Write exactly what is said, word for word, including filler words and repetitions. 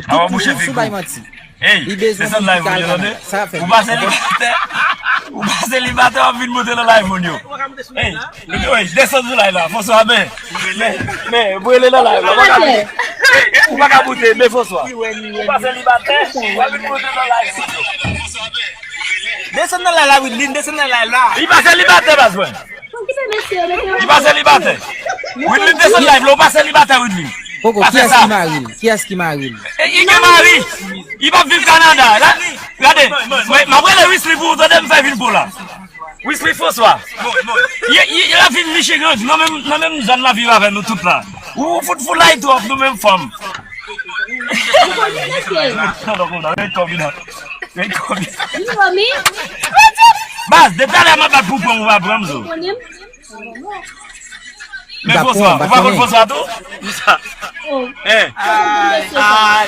Awa bouche figi. Ey, desann live moun yo, tande. Ou pa selibatè, ou pa selibatè, w ap vin monte nan live moun yo. Ey, ey, desann sou live la, François, men, men, men, brele nan live la, ou pa ka monte, ou pa ka monte, men François. Ou pa selibatè, w ap vin monte nan live moun yo. Desann nan live la, Widlin, desann nan live la. Li pa selibatè, baz mwen. Li pa selibatè. Widlin desann live la, ou pa selibatè, Widlin. Poko, kiyès ki mari l? Kiyès ki mari l? E, li gen mari. Li p ap viv Kanada. Gade, gade. Mwen, m ap rele Wisly pou ou, tande, m fè vin pou la. Wisly François. Li, li, li ap viv Michigan, nan menm, nan menm zòn la viv avè nou tout la. Ou, ou fout foulay twòp, nou menm fanm. Non, non, non, ret kòm nan. Ret kòm nan. Baz, depi talè m ap bat pou pran, ou pa pran m zo. Men François, ou pa konn François tou? Kisa? Eh. Ay, ay.